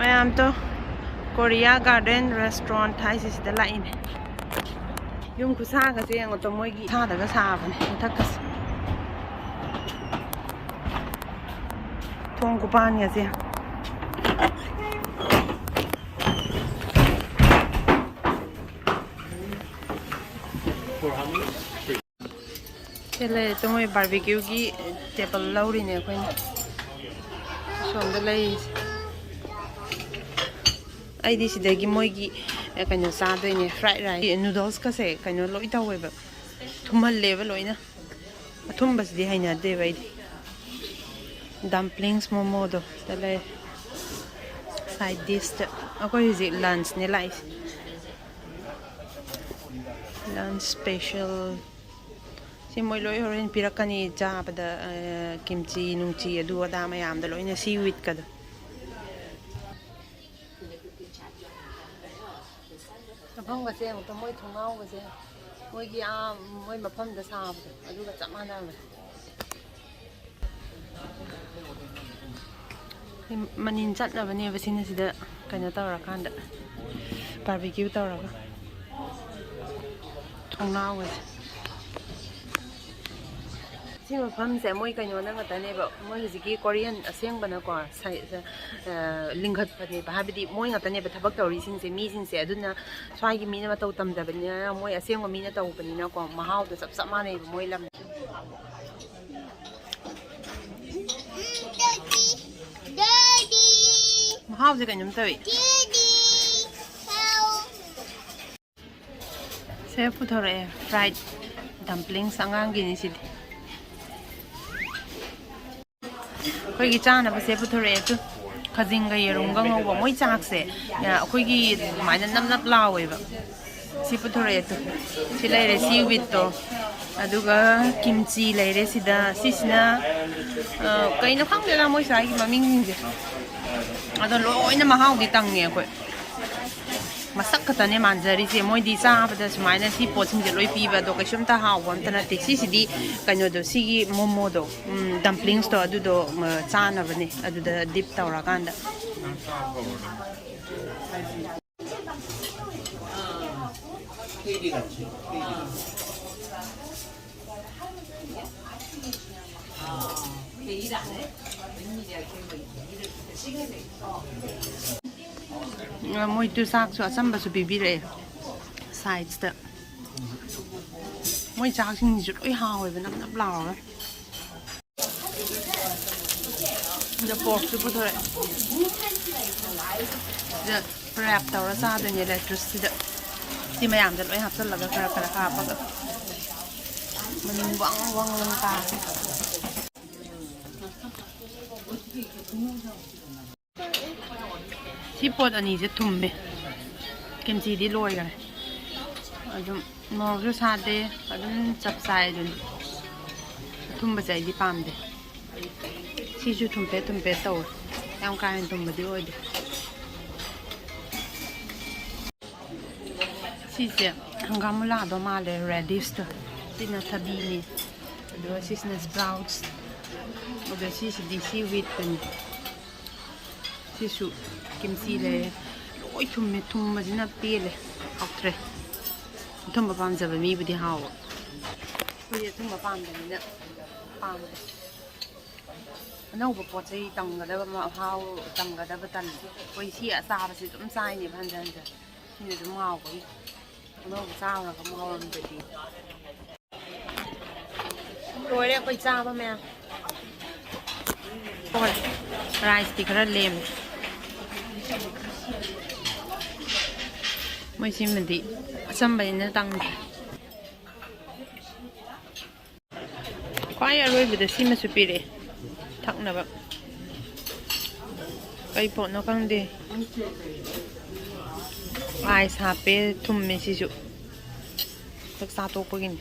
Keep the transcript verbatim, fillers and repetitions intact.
ꯃꯌꯥꯝꯗꯣ, Korea garden restaurant ꯍꯥꯏꯁꯦ ꯁꯤꯗ ꯂꯥꯛꯏꯅꯦ꯫ ꯌꯨꯝ ꯈꯨꯁꯥꯒꯁꯦ ꯌꯦꯡꯉꯣ ꯇꯣ, ꯃꯣꯏꯒꯤ ꯁꯥꯗꯒ ꯁꯥꯕꯅꯦ ꯃꯊꯛꯀꯁꯦ꯫ ꯊꯣꯡ ꯈꯨꯄꯥꯟꯒꯁꯦ꯫ ꯁꯤ ꯂꯩꯔꯦ, ꯇꯣ ꯃꯣꯏ ꯕꯥꯔꯕꯤꯀ꯭ꯌꯨꯒꯤ ꯇꯦꯕꯜ ꯂꯧꯔꯤꯅꯦ ꯑꯩꯈꯣꯏꯅ꯫ ꯁꯣꯝꯗ ꯂꯩꯔꯤꯁꯦ꯫ ꯑꯩꯗꯤ ꯁꯤꯗꯒꯤ ꯃꯣꯏꯒꯤ, ꯑꯦ, ꯀꯩꯅꯣ ꯆꯥꯗꯣꯏꯅꯦ, ꯐ꯭ꯔꯥꯏꯗ ꯔꯥꯏꯁ꯫ ꯅꯨꯗꯜꯁꯀꯁꯦ ꯀꯩꯅꯣ ꯂꯣꯏ ꯇꯧꯋꯦꯕ, ꯊꯨꯝꯍꯜꯂꯦꯕ ꯂꯣꯏꯅ꯫ ꯑꯊꯨꯝꯕꯁꯤꯗꯤ ꯍꯩꯅꯗꯦꯕ ꯑꯩꯗꯤ꯫ ꯗꯝꯄ꯭ꯂꯤꯡꯁ ꯃꯣꯃꯣꯗꯣ ꯁꯤꯗ ꯂꯩꯔꯦ꯫ ꯁꯥꯏꯗ ꯗꯤꯁꯇ ꯑꯩꯈꯣꯏ ꯍꯧꯖꯤꯛ ꯂꯟꯁꯅꯦ ꯂꯥꯛꯏꯁꯦ꯫ ꯂꯟꯁ ꯁ꯭ꯄꯦꯁꯦꯜ꯫ ꯁꯤ ꯃꯣꯏ ꯂꯣꯏ ꯍꯣꯔꯦꯟ ꯄꯤꯔꯛꯀꯅꯤ ꯆꯥꯕꯗ, ꯑ, ꯀꯤꯝꯆꯤ ꯅꯨꯡꯆꯤ ꯑꯗꯨ ꯑꯗꯥ ꯃꯌꯥꯝꯗꯣ ꯂꯣꯏꯅ, ꯁꯤ ꯋꯤꯠꯀꯗꯣ꯫ ꯃꯐꯝꯒꯁꯦ ꯑꯃꯨꯛꯇ, ꯃꯣꯏ ꯊꯣꯡꯅꯥꯎꯒꯁꯦ ꯃꯣꯏꯒꯤ ꯑꯥ ꯃꯣꯏ ꯃꯐꯝꯗ ꯁꯥꯕꯗꯣ ꯑꯗꯨꯒ ꯆꯞ ꯃꯥꯟꯅꯕꯅꯦ꯫ ꯃꯅꯤꯟ ꯆꯠꯅꯕꯅꯦꯕ ꯁꯤꯅ, ꯁꯤꯗ ꯀꯩꯅꯣ ꯇꯧꯔꯀꯥꯟꯗ, ꯕꯥꯔꯕꯤꯀ꯭ꯌꯨ ꯇꯧꯔꯒ꯫ ꯊꯣꯡꯅꯥꯎꯒꯁꯦ꯫ ꯁꯤ ꯃꯐꯝꯁꯦ ꯃꯣꯏ ꯀꯩꯅꯣꯅ ꯉꯥꯛꯇꯅꯦꯕ, ꯃꯣꯏ ꯍꯧꯖꯤꯛꯀꯤ ꯀꯣꯔꯤꯌꯟ ꯑꯁꯦꯡꯕꯅꯀꯣ, ꯁꯥꯏ-, ꯑ, ꯂꯤꯡꯈꯠꯄꯅꯦꯕ, ꯍꯥꯏꯕꯗꯤ ꯃꯣꯏ ꯉꯥꯛꯇꯅꯦꯕ ꯊꯕꯛ ꯇꯧꯔꯤꯁꯤꯡꯁꯦ, ꯃꯤꯁꯤꯡꯁꯦ꯫ ꯑꯗꯨꯅ ꯁ꯭ꯋꯥꯏꯒꯤ ꯃꯤꯅ ꯃꯇꯧ ꯇꯝꯗꯕꯅꯤꯅ, ꯃꯣꯏ ꯑꯁꯦꯡꯕ ꯃꯤꯅ ꯇꯧꯕꯅꯤꯅꯀꯣ, ꯃꯍꯥꯎꯗꯣ ꯆꯞ ꯆꯞ ꯃꯥꯟꯅꯩꯕ ꯃꯣꯏ ꯂꯝ꯫ ꯃꯍꯥꯎꯁꯦ ꯀꯩꯅꯣꯝ ꯇꯧꯏ꯫ ꯁꯦ ꯄꯨꯊꯣꯔꯛꯑꯦ, ꯐ꯭ꯔꯥꯏꯗ ꯗꯝꯄ꯭ꯂꯤꯡꯁ ꯑꯉꯥꯡꯒꯤꯅꯤ ꯁꯤꯗꯤ꯫ ꯑꯩꯈꯣꯏꯒꯤ ꯆꯥꯅꯕꯁꯦ ꯄꯨꯊꯣꯔꯛꯑꯦ ꯇꯨ꯫ ꯈꯥꯖꯤꯡꯒ ꯌꯦꯔꯨꯝꯒ ꯉꯧꯕ꯫ ꯃꯣꯏ ꯆꯥꯛꯁꯦ, ꯑ, ꯑꯩꯈꯣꯏꯒꯤ ꯑꯗꯨꯃꯥꯏꯅ ꯅꯞ ꯅꯞ ꯂꯥꯎꯋꯦꯕ꯫ ꯁꯤ ꯄꯨꯊꯣꯔꯛꯑꯦ ꯇꯨ꯫ ꯁꯤ ꯂꯩꯔꯦ, ꯁꯤ ꯋꯤꯠꯇꯣ꯫ ꯑꯗꯨꯒ ꯀꯤꯝꯆꯤ ꯂꯩꯔꯦ ꯁꯤꯗ꯫ ꯁꯤꯁꯤꯅ, ꯑ, ꯀꯩꯅꯣ ꯈꯪꯗꯦꯗ ꯃꯣꯏ ꯁ꯭ꯋꯥꯏꯒꯤ ꯃꯃꯤꯡꯁꯤꯡꯁꯦ꯫ ꯑꯗꯣ ꯂꯣꯏꯅ ꯃꯍꯥꯎꯗꯤ ꯇꯪꯉꯦ ꯑꯩꯈꯣꯏ꯫ ꯃꯁꯛ ꯈꯛꯇꯅꯦ ꯃꯥꯟꯖꯔꯤꯁꯦ꯫ ꯃꯣꯏꯗꯤ ꯆꯥꯕꯗ ꯁꯨꯃꯥꯏꯅ ꯁꯤ ꯄꯣꯠꯁꯤꯡꯁꯦ ꯂꯣꯏ ꯄꯤꯕ, ꯑꯗꯣ ꯀꯩꯁꯨꯝꯇ ꯍꯥꯎꯕ ꯑꯝꯇ ꯅꯠꯇꯦ꯫ ꯁꯤꯁꯤꯗꯤ ꯀꯩꯅꯣꯗꯣ, ꯁꯤꯒꯤ ꯃꯣꯃꯣꯗꯣ, ꯎꯝ, ꯗꯝꯄ꯭ꯂꯤꯡꯁꯇꯣ, ꯑꯗꯨꯗꯣ, ꯎꯝ, ꯆꯥꯅꯕꯅꯦ꯫ ꯑꯗꯨꯗ ꯗꯤꯞ ꯇꯧꯔꯀꯥꯟꯗ꯫ ꯃꯣꯏꯗꯨ ꯆꯥꯛꯁꯨ ꯑꯆꯝꯕꯁꯨ ꯄꯤꯕꯤꯔꯛꯑꯦ ꯁꯥꯏꯠꯁꯇ꯫ ꯃꯣꯏ ꯆꯥꯛꯁꯤꯡꯁꯤꯁꯨ ꯂꯣꯏ ꯍꯥꯎꯋꯦꯕ, ꯅꯞ ꯅꯞ ꯂꯥꯎꯔꯒ꯫ ꯁꯤꯗ ꯄꯣꯔꯛꯁꯨ ꯄꯨꯊꯣꯔꯛꯑꯦ꯫ ꯁꯤꯗ ꯔꯦꯞ ꯇꯧꯔ ꯆꯥꯗꯣꯏꯅꯦ ꯂꯦꯇ꯭ꯔꯤꯁꯁꯤꯗ꯫ ꯁꯤ ꯃꯌꯥꯝꯗ ꯂꯣꯏ ꯍꯥꯞꯆꯜꯂꯒ ꯈꯔ ꯈꯔ ꯍꯥꯞꯄꯒ ꯃꯅꯤꯟ ꯋꯪ ꯋꯪ ꯋꯪ ꯇꯥꯔꯦ꯫ ꯁꯤ ꯄꯣꯠ ꯑꯅꯤꯁꯦ ꯊꯨꯝꯃꯦ꯫ ꯀꯤꯝꯆꯤꯗꯤ ꯂꯣꯏꯈꯔꯦ꯫ ꯑꯗꯨꯝ ꯃꯣꯔꯣꯛꯁꯨ ꯁꯥꯗꯦ꯫ ꯑꯗꯨꯝ ꯆꯞ ꯆꯥꯏ ꯑꯗꯨꯅꯤ꯫ ꯑꯊꯨꯝꯕꯁꯦ ꯑꯩꯗꯤ ꯄꯥꯝꯗꯦ꯫ ꯁꯤꯁꯨ ꯊꯨꯝꯄꯦꯠ ꯊꯨꯝꯄꯦꯠ ꯇꯧꯋꯦ꯫ ꯌꯥꯝ ꯀꯥ ꯍꯦꯟꯅ ꯊꯨꯝꯕꯗꯤ ꯑꯣꯏꯗꯦ꯫ ꯁꯤꯁꯦ ꯍꯪꯒꯥꯝ ꯃꯨꯂꯥꯗꯣ ꯃꯥꯜꯂꯦ, ꯔꯦꯗꯤꯁꯇꯣ꯫ ꯁꯤꯅ ꯊꯕꯤꯅꯤ꯫ ꯑꯗꯨꯒ ꯁꯤꯁꯤꯅ ꯁ꯭ꯄ꯭ꯔꯥꯎꯠꯁ꯫ ꯑꯗꯨꯒ ꯁꯤꯁꯤꯗꯤ ꯁꯤ ꯋꯤꯠꯇꯨꯅꯤ꯫ ꯁꯤꯁꯨ ꯀꯤꯝꯆꯤ ꯂꯩꯔꯦ꯫ ꯂꯣꯏ ꯊꯨꯝꯃꯦ꯫ ꯊꯨꯝꯕꯁꯤꯅ ꯄꯦꯜꯂꯦ꯫ ꯍꯥꯎꯇ꯭ꯔꯦ꯫ ꯑꯊꯨꯝꯕ ꯄꯥꯝꯖꯕ ꯃꯤꯕꯨꯗꯤ ꯍꯥꯎꯕ꯫ ꯑꯩꯈꯣꯏꯗꯤ ꯑꯊꯨꯝꯕ ꯄꯥꯝꯗꯕꯅꯤꯅ ꯄꯥꯝꯗꯦ꯫ ꯑꯅꯧꯕ ꯄꯣꯠ ꯆꯩ ꯇꯝꯒꯗꯕ ꯃꯍꯥꯎ, ꯇꯝꯒꯗꯕ ꯇꯜꯂꯦ꯫ ꯑꯩꯈꯣꯏ ꯁꯤ ꯑꯆꯥꯕꯁꯤ ꯑꯗꯨꯝ ꯆꯥꯏꯅꯦꯕ ꯍꯟꯖꯟ ꯍꯟꯖꯟ꯫ ꯁꯤꯅ ꯑꯗꯨꯝ ꯍꯥꯎꯕꯒꯤ꯫ ꯑꯅꯧꯕ ꯆꯥꯔꯨꯔꯒ ꯃꯍꯥꯎ ꯑꯃꯗꯗꯤ꯫ ꯂꯣꯏꯔꯦ ꯑꯩꯈꯣꯏ ꯆꯥꯕ ꯃꯌꯥꯝ꯫ ꯍꯣꯏ, ꯔꯥꯏꯁꯇꯤ ꯈꯔ ꯂꯦꯝꯃꯦ꯫ ꯃꯣꯏ ꯁꯤꯃꯗꯤ ꯑꯆꯝꯕꯅꯤꯅ ꯇꯥꯡꯗꯦ꯫ ꯈ꯭ꯋꯥꯏ ꯑꯔꯣꯏꯕꯗ ꯁꯤꯃꯁꯨ ꯄꯤꯔꯛꯑꯦ, ꯊꯛꯅꯕ꯫ ꯀꯩ ꯄꯣꯠꯅꯣ ꯈꯪꯗꯦ꯫ ꯑꯥꯏꯁ ꯍꯥꯞꯄꯦ, ꯊꯨꯝꯃꯦ ꯁꯤꯁꯨ꯫ ꯆꯥꯛ ꯆꯥ ꯇꯣꯛꯄꯒꯤꯅꯤ꯫